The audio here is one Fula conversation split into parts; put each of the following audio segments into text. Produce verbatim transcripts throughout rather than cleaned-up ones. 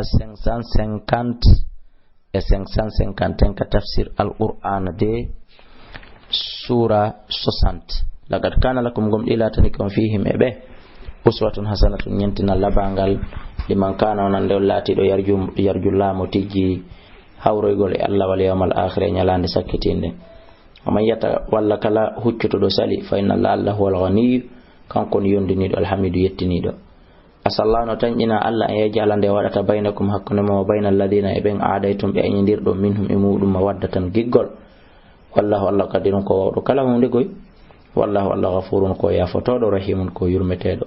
cinq cent cinquante e cinq cent cinquante et un ka tafsir Alqur'aana de, suura soixante. "Laqad kaana lakum", gomɗii laatanike on, "fiihim", e ɓe, "uswatun hasanatun", ñentinal labangal, "liman kaana", wonande on laatiiɗo, "yarju", yarju laamu tigi, hawroygol e Allah, "wal yawmal aakhira", e ñalaande sakkitiinde. "Wa man yatawalla", kala huccutuɗo sali, "fa inna Allaha, Allah, huwal ghaniyyu", kanko woni yondiniiɗo, "al hamiidu", yettiniiɗo. "Asallahu", no tanƴina Allah, "an yaj'ala", nde waɗata, "baynakum", hakkunde mon, "wa bayna alladhina", e ɓen, "aadaytum", ɓe añindirɗon, "minhum", e muɗum, "mawaddatan", giggol. "Wallahu", Allah, "qadirun", ko wawɗo kala huunde koy. "Wallahu", Allah, "ghafurun", ko yaafotooɗo, "rahimun", ko yurmeteeɗo.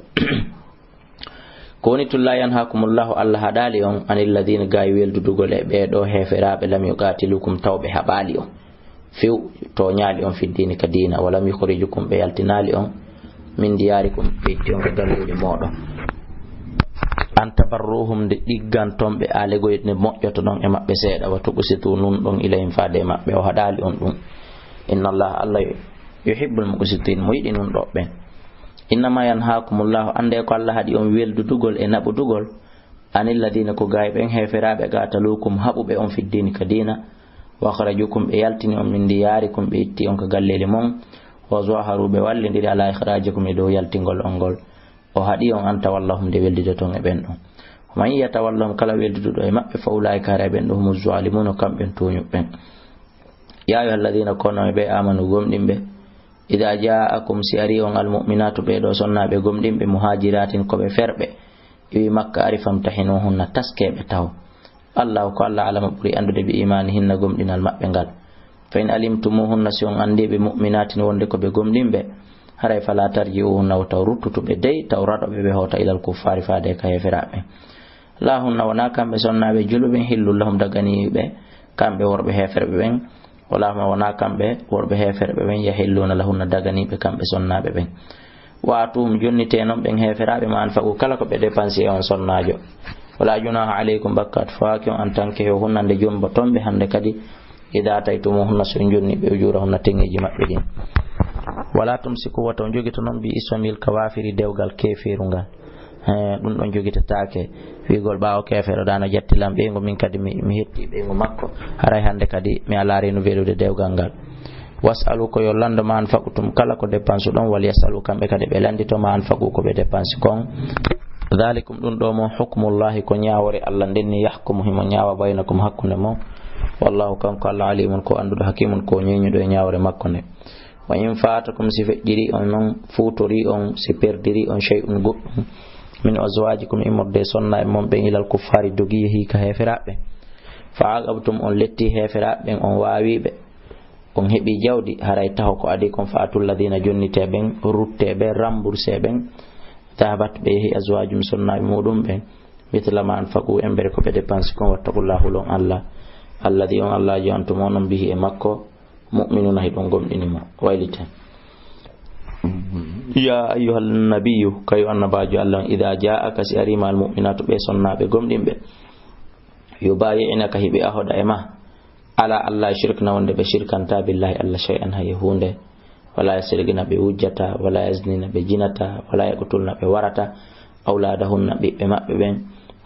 Ko woni tun, "la yanhakumullahu", Allah haɗaali on, "anil ladhina", gaay weldudugol e ɓee ɗoo heeferaaɓe, "lam yuqatilukum", taw ɓe haɓaali on, few tooñaali on, "fid dini", ka diina, "wa lam yukhrijukum", ɓe yaltinaali on, "min diyarikum", ɓe itti on ka galleeji mooɗon. "An tabarruhum", nde ɗigganton ɓe, aalegoy nde moƴƴotoɗon e maɓɓe seeɗa, "wa tuqsitu", nunɗon, "ilayhim", faade e maɓɓe, o haɗaali on ɗum. "Inna Allaha", Allah, "yuhibbul muqsitin", mo yiɗi nunɗooɓe ɓen. "Innama yanhakumullahu", annde ko Allah haɗi on weldudugol e naɓudugol, "anil ladina", ko gaay ɓen heeferaaɓe, "qatalukum", haɓuɓe on, "fid dini", ka diina, "wa akhrajukum", ɓe yaltini on, "min diyarikum", ɓe itti on ka galleeli mon, "wa zaharu", ɓe wallindiri, "ala ikhrajikum", e dow yaltingol on ngol. O haɗi on, "an tawallahum", nde weldidoton e ɓen ɗon. "Wa man yatawallahum", kala welduduɗo e maɓɓe, "fa ulaika", haray ɓen ɗo, "humu zalimuna", kamɓen tooñuɓe ɓen. "Ya ayyuhalladhina", kono e ɓe, "amanu", gomɗinɓe, "idha ja'akum", si ari on, "almu'minatu", ɓee ɗoo sonnaaɓe gomɗinɓe, "muhajiratin", ko ɓe ferɓe, iwi Makka ari, "famtahinuhunna", taskee ɓe taho. "Allahu", ko Allah, "a'lamu", ɓuri anndude, "bi imanihinna", gomɗinal maɓɓe ngal. "Fa in alimtumuhunna", si on anndii ɓe, "mu'minatin", wonde ko ɓe gomɗinɓe, haray, "fala tarji'uhunna", wota ruttutu ɓe dey, taw raɗo ɓe, ɓe hoota, "ilal kuffaari", faade ka heeferaaɓe. "La hunna", wonaa kamɓe sonnaaɓe julɓe ɓen, "hillun lahum", daganiiɓe kamɓe worɓe heeferɓe ɓen, "wa la huma", wonaa kamɓe worɓe heeferɓe ɓen, "yahilluna lahunna", daganiiɓe kamɓe sonnaaɓe ɓen. "Wa atuhum", jonnitee non ɓen heeferaaɓe, "ma anfaqu", kala ko ɓe depansi e on sonnaajo. "Wa la junaha alaykum", bakkaatu fawaaki on, "an tankihuhunna", nde jomboton ɓe hannde kadi, "idha ataytumuhunna", si on jonni ɓe, "ujurahunna", teŋeeji maɓɓe ɗin. "Wa la tumsiku", wota on jogito non, "bi ismil kawafiri", dewgal keeferu ngal. He, ɗum ɗon jogitataake. Wi'gol ɓaawo keefeero ɗa no jatti lan ɓeyngu, min kadi mi, mi hetti ɓeyngu makko. Haray hannde kadi mi alaa renouvelude dewgal ngal. "Was'alu", ko yo lanndo, "ma anfaqtum", kala ko depansu ɗon, "wal yas'alu", kamɓe kadi ɓe lanndito, "ma anfaqu", ko ɓe depansi kon. "Dhalikum", ɗum ɗo mo, "hukmullahi", ko ñaawore Allah nden ni, "yahkumu", himo ñaawa, "baynakum", hakkunde mon. "Wallahu", kanko Allah, "alimun", ko annduɗo, "hakimun", ko ñeeñuɗo e ñaawore makko nde. "Wa in fatakum", si feƴƴiri on non, fuutori on, si perdiri on, "shay'un", goɗɗum, "min azwajikum", immorde e sonnaaɓe mon ɓen, "ilal kuffaari", dogi yehi ka heeferaaɓe, "fa aqabtum", on letti heeferaaɓe ɓen, on waawi ɓe, on heɓi jawdi, haray taho ko adii kon, "fa atul ladina", jonnitee ɓen, ruttee ɓe, rambursee ɓen, "dhahabat", ɓe yehi, "azwajum", sonnaaɓe muɗum ɓen, "mithla ma anfaqu", embere ko ɓe depansi kon, "wattaqullah", hulon Allah, "alladhi", on Allah jo, "antum", onon, "bihi", e makko, "mu'minuna", hiɗon gomɗini mo. Wayliten. "Ya ayyuhan nabiyyu", kayo annabaajo Allah on, "idha ja'aka", si ariima, "al mu'minatu", ɓe sonnaaɓe gomɗinɓe, "yubayi'naka", hiɓe ahoda e ma, "ala alla yushrikna", wonde ɓe shirkanta, "billahi", Allah, "shay'an", hay e huunde, "wala yasriqna", ɓe wujjata, "wala yaznina", ɓe jinata, "wala yaqtulna", ɓe warata, "awladahunna", ɓiɓɓe maɓɓe ɓen,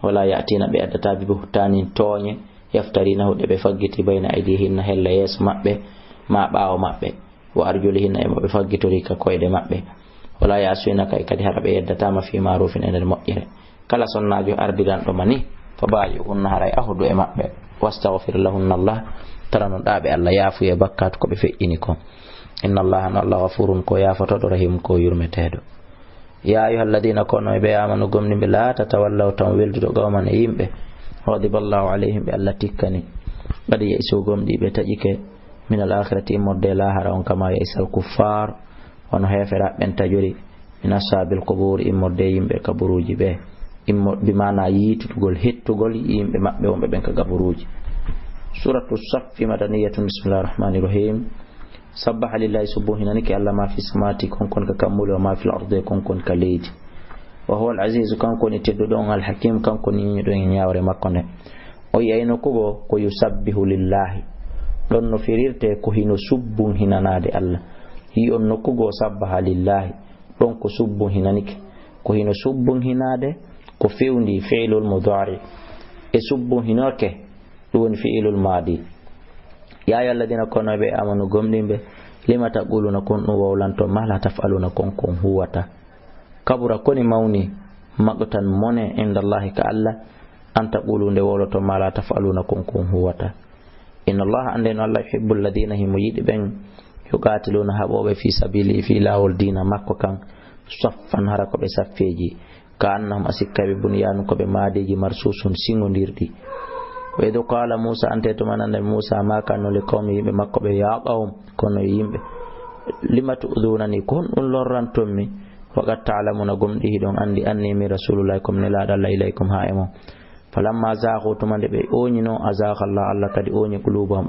"wala ya'tina", ɓe addata, "bi buhtanin", tooñe, "yaftarinahu", ɗe ɓe faggiti, "bayna aydihinna", hella yeeso maɓɓe, ma ɓaawo maɓɓe, "wa arjulihinna", e mo ɓe faggitori ka koyɗe maɓɓe, "wala ya'sinaka", e kadi hara ɓe yeddataama, "fi ma'rufin", e nder moƴƴere. Kala sonnaajo ardiranɗo ma ni, "fa bayi'uhunna", haray ahodu e maɓɓe, "wastaghfir lahunna Allah", taranoɗaa ɓe Allah yaafuye bakkaatu ko ɓe feƴƴini kon. "Inna Allaha", no Allah, "ghafurun", ko yaafotooɗo, "rahimun", ko yurmeteeɗo. "Ya ayyuhalladhina", kono e ɓe, "amanu", gomɗinɓe, "la tatawallaw", tan welduɗo, "qawman", e yimɓe, "ghadiba Allahu alayhim", ɓe Allah tikkani, "qad ya'isu", gomɗii ɓe taƴike, "minal akhirati", immorde e laahara on, "kama ya'isal kuffar", wano heeferaaɓe ɓen taƴori, "min ashabil qubur", immorde e yimɓe kaburuuji ɓe, immo-, bi maana yiitugol, hettugol yimɓe maɓɓe wonɓe ɓen ka kaburuuji. Suratu Saffi, madaniyatun. Bismillahir rahmanir rahim. "Sabbaha lillahi", subbuhinanike Allah, "ma fi samawati", kon kon ka kammuuli, "wa ma fil ardi", kon kon ka leydi. "Wa huwal azizu", kanko woni tedduɗo on, "al hakim", kanko woni ñiiñuɗo e ñaawre makko nde. O yi'ay nokku goo ko "yusabbihu lillahi", ɗon no firirtee ko hino subbunhinanaade Allah. Yi'on nokku goo "sabbaha lillahi", ɗon ko subbunhinanike, ko hino subbunhinaade, ko fewndii fi'lul mudaari. e subbu hinoke, ɗum woni fi'ilul maadi. Ya ayyuha alladina, kono ɓe amanu gomɗinɓe, lima taquluna, kon ɗum wowlanto, ma la taf'aluna, kon kon huwata. Kabura, koni mawni, maqtan, mone, inda Allahi, ka Allah, an taqulu, nde wowloto, ma la taf'aluna, kon kon huwata. Inna Allaha, anndeno Allah, yuhibbu alladina, himo yiɗi ɓen, yuqatiluna, haɓooɓe, fi sabili, fi laawol diina makko kan, saffan, hara ko ɓe saffeeji, ka annahum, a sikka ɓe, bunyanun, ko ɓe maadiiji, marsusun, siŋondirɗi. Wa idh qala Musa, ante tuma annabi Musa, ma kanno, li qawmi, yimɓe makko ɓe, ya qawm, kono yimɓe, lima tu'dhunani, ko honɗum lorranton mi, wa qad ta'lamuna, gomɗi hiɗon anndi, anni min rasulullahi, ko mi nelaaɗo Allah, ilaykum, haa e mon. Falamma zaagu, tuma nde ɓe ooñinoo, azaaga Allah, Allah kadi ooñi qulubahum,